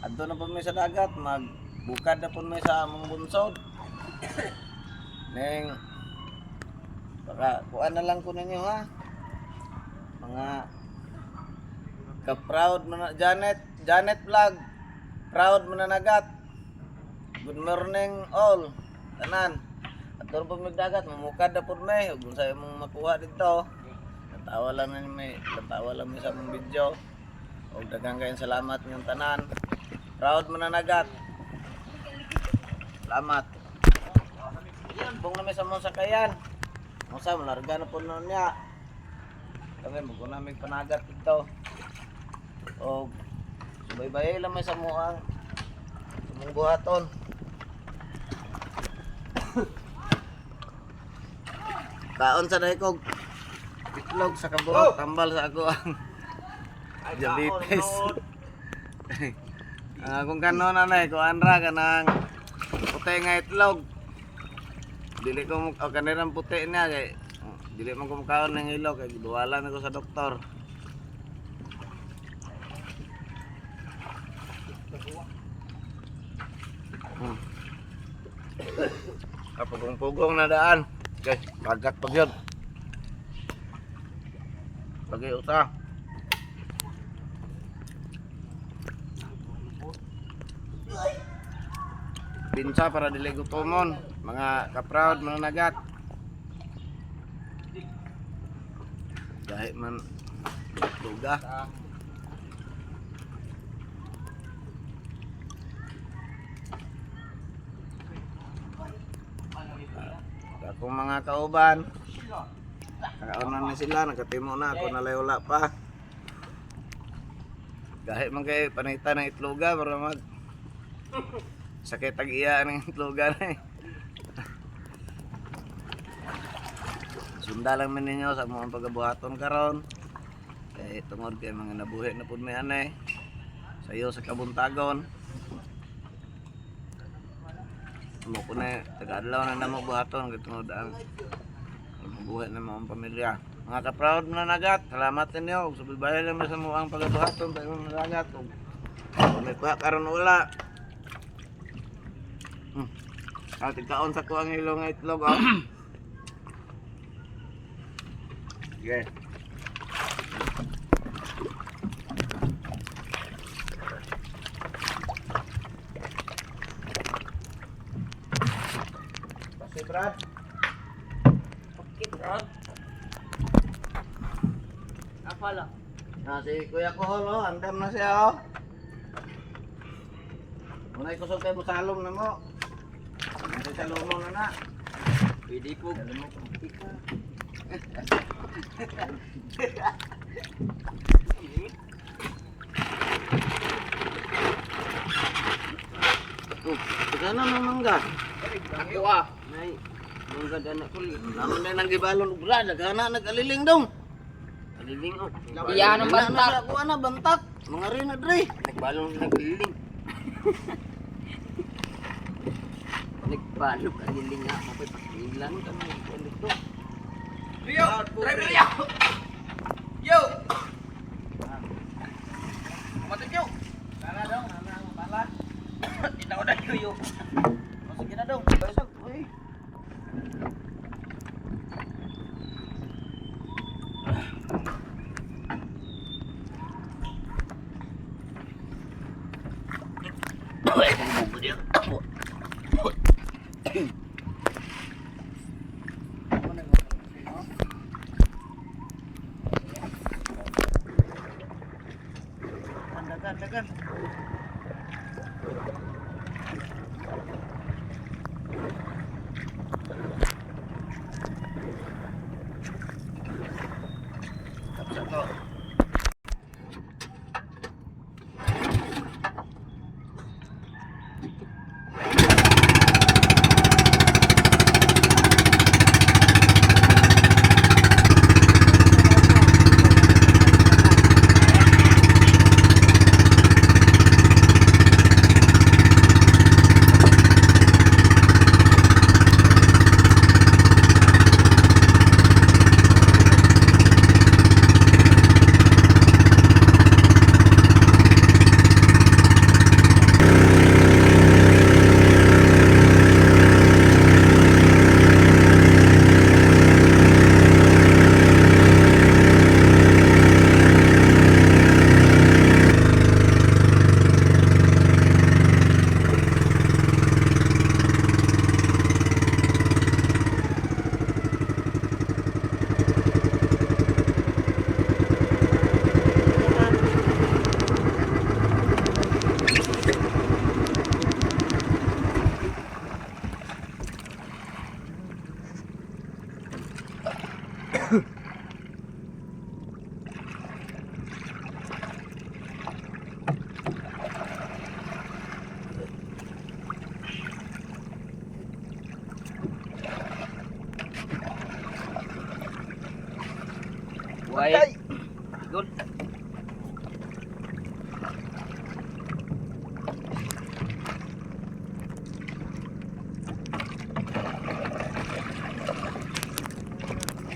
Adto na po mi sa dagat, magbukad na po mi sa among bunsod. Neng baka kuan na lang ko ninyo ha. Mga ka-proud mo na Janet, Janet Vlog. Proud mo na nagat. Good morning all. Tanan. Adto na po mi dagat, mamukad na po mi. Ug unsa imong makuha dito. Tawa lang na mi, tawa lang mi sa among video. Og daghang kayong salamat inyong tanan. Proud mo na nagat. Salamat. Yan, bong na may sa mga sakayan. Musa, malarga na po noon niya. Kami, maguna namin panagat dito. O, subaybay lang may sa muang sa mong buhaton. Kaon sa dahil itlog sa kabuok, tambal sa ako ang diabetes. Ang akong kanon na kuan ra kanang puti nga itlog. Dili ko mo oh, kanirang puti niya kay dili man ko mukaon ng ilo kay giduwalan ako sa doktor. Kapugong-pugong na daan. Guys, bagat pag yun. Lagi uta. Pinsa para dili gutomon, mga kaproud, mga nagat. Dahil man luga. Akong mga kauban. Nakauna na sila, nakatimo na ako nalay wala pa. Dahil man kay panita ng itloga para mag sakit ang iya ng itloga na eh. Sunda lang man ninyo sa mga pagabuhaton karon. Kay tungod kay mga nabuhi na pud may anay. Sayo sa kabuntagon. Mo ko na taga-adlaw na namo buhaton kay tungod ang mabuhay na mga pamilya. Mga ka-proud na nagat, salamat ninyo. Ug subaybay lang sa mga pagabuhaton sa imong nagat. Ug kung may kuha karon wala. Ah, tigkaon sa kuang ilo nga itlog oh. Sige. Pasi Brad. Okay, Brad. Apa lang? Na si Kuya Kohol oh, andam na siya oh. Unay kusog kay musalom na mo. Unay salom na na. Pwede po. Alam mo kung Oh, teka na ng mangga. Ako ah. Nay, mangga dana ko. Naman na nang gibalon og brad, dagana nag-aliling dong. Aliling oh. Iya nang Wala na bantak. sa kuha na bantak. Mga rin na dre. Nagbalong nagliling. Nagbalog aliling nga ako pakilan kami dito. Rio, driver Rio. Yo. Matay yo. Tara dong, ana ang bala. Itaw na yo. O, sige na dong. Basag, uy. Dagan, dagan. Tapos ako. Buhay. Igol.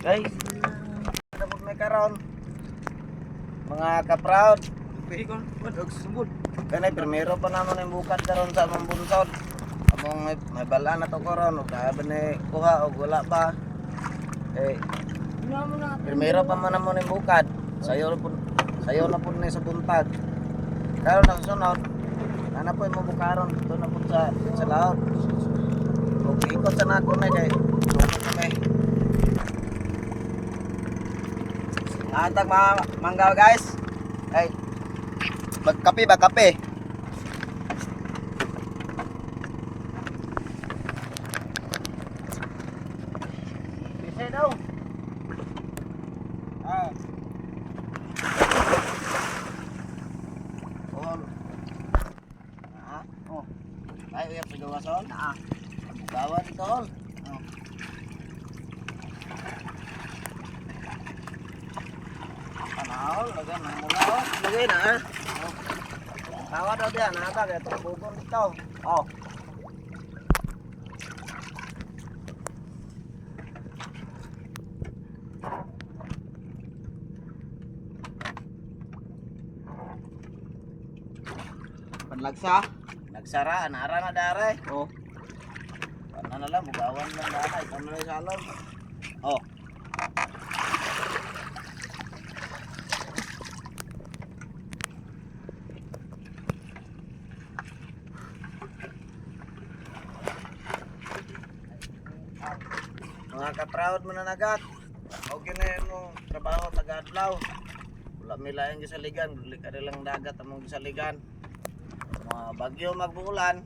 Guys, napod may karon. Mga ka-proud. Igol. Wag sumod. Kanay primero pa naman yung bukad karon sa among bunsod. Among may balaan na to karon ug naa ba ni kuha og wala pa. Eh, primero pa man namo ni bukad. Sayo na pud, sayo na pud ni sa buntag. Karon na sunod, ana po mo bukaron dito na pud sa laot. Ug ikot sa nako na kay tungkol kami. Antag mga mangga, guys. Ay, magkape ba kape? Bisa daw. Ah. All. Ah, oh. Ay, uyap sa gawas all. Ah. Bawa dito all. Oh. Panahol, lagay na mula oh. Lagay na ah. Oh. Tawa daw diyan, nata kay tubugon dito. Oh. Panlagsa. Nagsara, nara na dare. Oh. Ano na lang, bugawan lang dara, ikaw na lang sa alon. Oh. Mga ka-proud mo na nagat. Okay na yun mo, trabaho taga-adlaw. Wala may laing gisaligan, dili ka lang dagat among gisaligan. Mga bagyo magbuulan,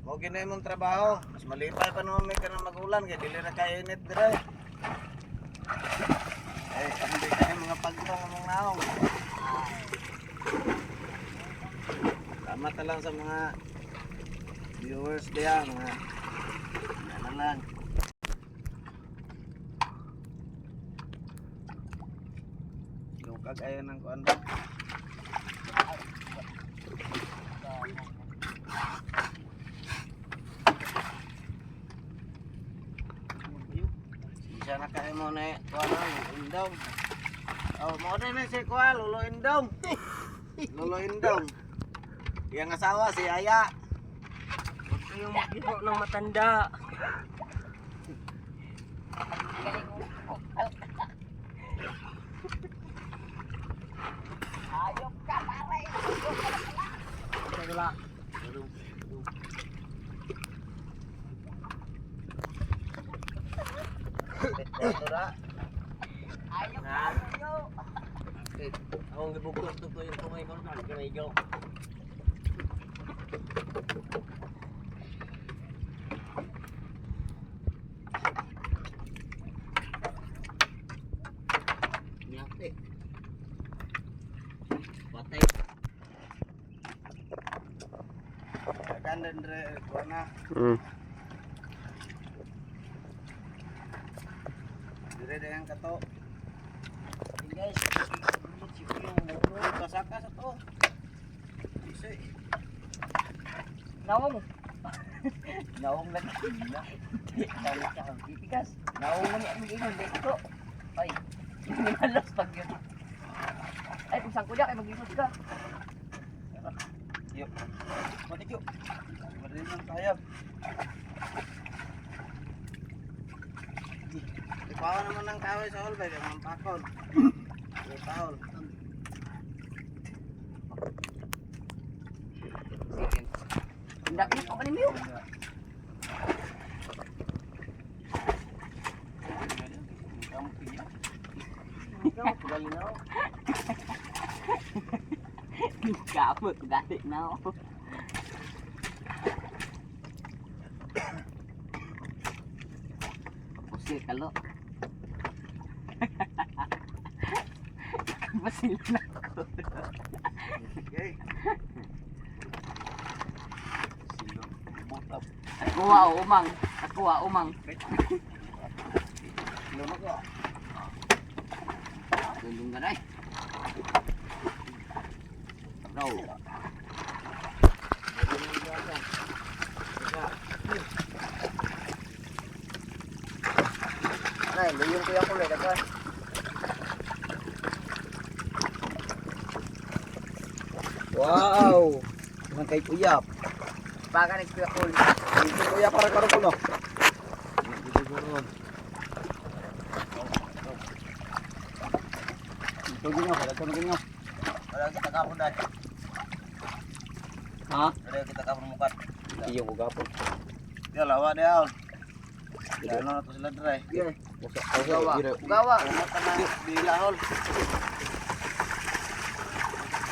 mo gina imong trabaho. Mas malipay pa naman may kanang magulan kay dili na kay init dire. Eh, hindi kay mga pagtong among naong. Salamat na lang sa mga viewers diya, mga ano lang. Lukag ayon ang kuan ba? Siya na kayo mo na kuan na indong. Oh, mo na si kuan Lolo Indong. Lolo Indong. Yang asawa si Aya. Huwag kayong maghipo ng matanda. Wala. Tura. Akong gibugtos to ko yung kamay ko na kanay go. Nyate. Patay. Kan dendre kuan na. Dire dayan kato. Hey guys, si Uyong Puro kasaka sa to. Isi. Naong. Naong lang. Titigas. Naong lang ang ingon dito. Ay, halos pag yun. Ay, kung saan ko ay mag-ikot ka. Yo. Matikyo. Madali lang tayo. Ipaw naman ng kahoy sa holbay kay mampakon. Ipawol. Hindi ko pa niyo. Kamot gali na ako. Pusil kalo. Pusil na ako. Okay. Ako ah, umang. Ako ah, umang. Lumo ko. Dundungan ay. Bro. Nay, luyon ko yung kulay daghan. Wow! Nang kay Uyap. Baka ni Kuya Kul. Dito Kuya para karon kuno. Ito ginyo, ito ginyo. Wala kita kapon dahil. Ha? Wala kita kapon mukat. Iyo ko gapon. Yo lawa dia. Ano na to sila dre. Yeah. Gawa. Gawa. Umot na dila hol.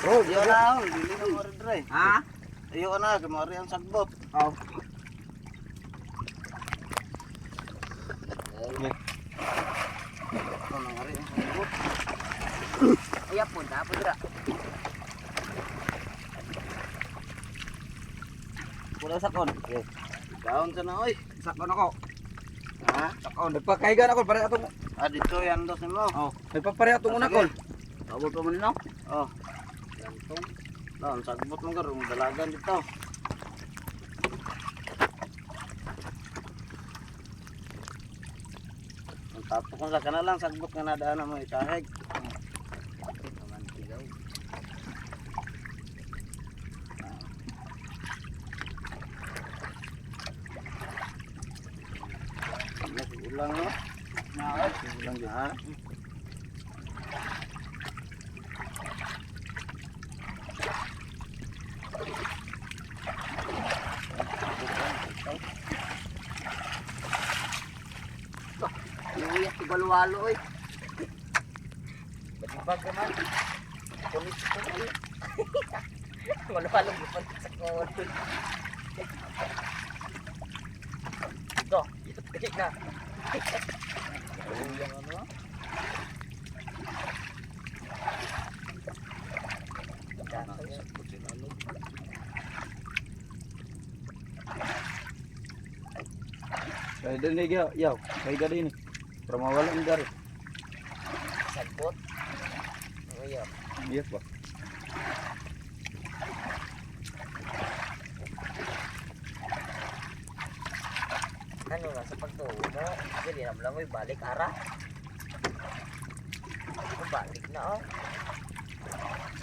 Oh, Yo na hol, dili na mo dre. Ha? Iyo na kay mari ang sagbot. Oh. Ano nang ari ang sagbot? Iya po, dapat dira. Pula sakon. Daon sa na oy. Sakon ako. Ha? Sakon. Nagpakaigan ako para atong Ah, dito yan dos nimo. Oh, nagpapare atong una kol. Abot pa man nino. Oh. Gantong. Daon sagbot mo karong dalagan dito. Ang tapok ko sa kana lang sagbot nga nadaan mo itahig. Naman tigaw. Ano, ulang no? Ulang yun. Ha? Luya tigwalo-walo oy. Badibag ka man. Kulit ko man. Walo-walo gipon sa kol. Ito, ito dali na. Ulang ano? Kay dili gyud, yaw. Kay gadi ni. Para mawala ang dari. Sagbot. Luya. Yes ba? Ano na sa pagtuo mo? Dili na lang oy balik ara. Balik na oh.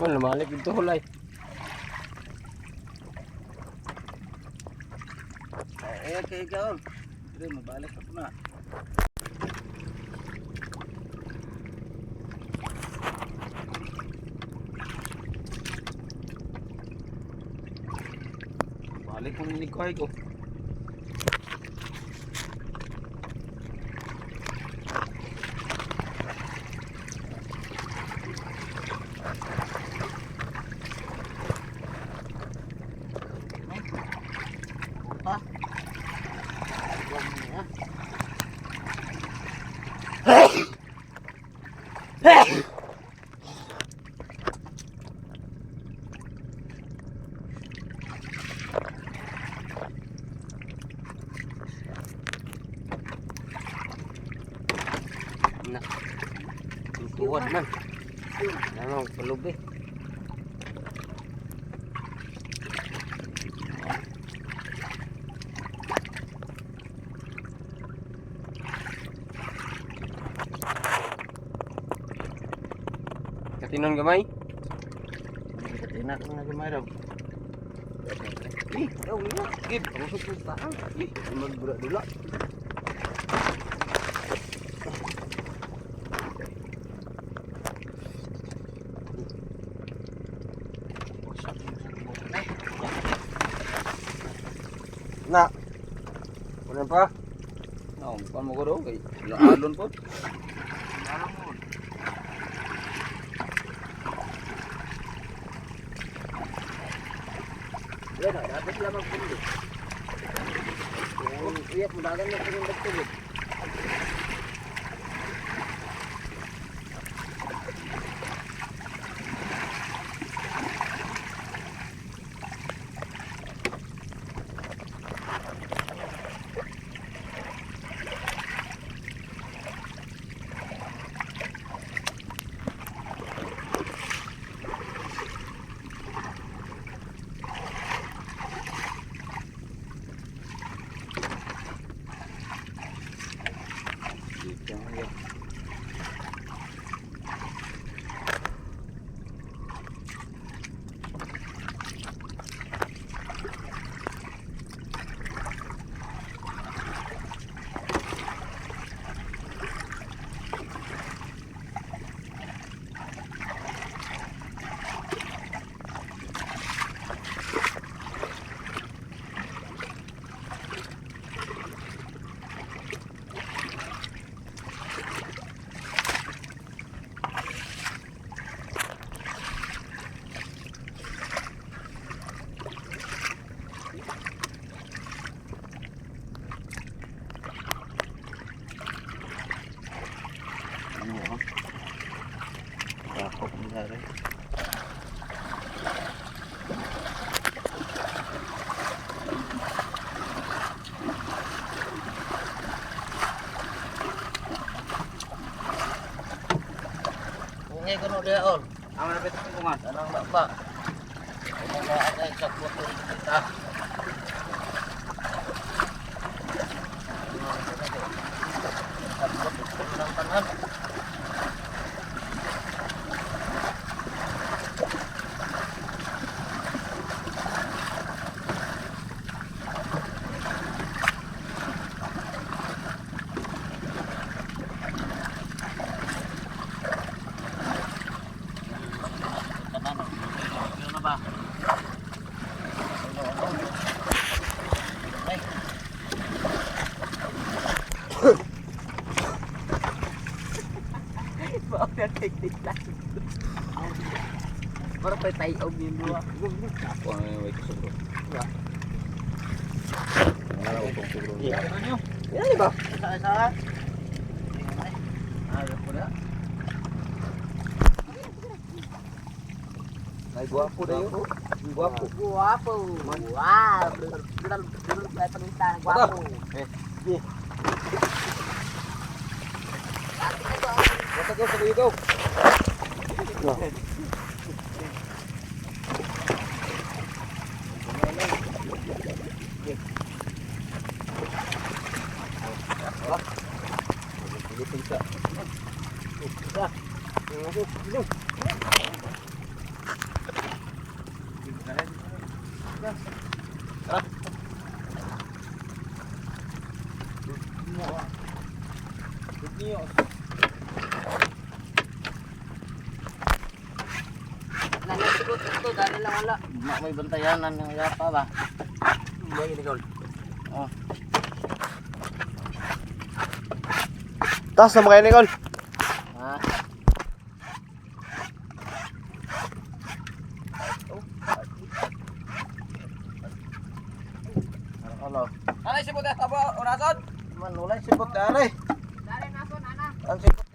Wala malik dito hulay. Eh, kay ikaw. Dire mabalik ako na. Balik ko ni ko ko. Pa. Huwag mo niya. Na. Tuwad man. Ano, pulubi. Katinon gamay? Katina ko na gamay raw. Eh, daw niya. Gib, ang usok Pa. Eh, magbura dula. Na. Wala pa. No, pa mo ko daw kay alon po. Wala na, dapat sila magpundo. Kung iyak mo dagan mo kung tubig. diha all. Ang napit sa bungan. Tanang baba. Kung mga kay sakbot ko kita. Sakbot ko ng tanan. Tanan. Ano na ba? Ay. Mao na tigtig lang. Mura pa tayo og yung duha. Ako ang way kusog bro. Wala ko tong siguro. Yan di ba? Sa isa. Ah, po na. Ay guwapo dayo. Guwapo. Guwapo. Wow. Dulal dulal pa pangita guwapo. Eh, sige. Basta go sa go. Nanasigot ito dali lang wala. Ma may bantayanan ng yapa ba? Lagi ni Gol. Oh. Taas na mga Nicole. Ha? Oh. Anay sibot abo unason. Man, walay sibot aray. Dali nason ana. Ang sibot.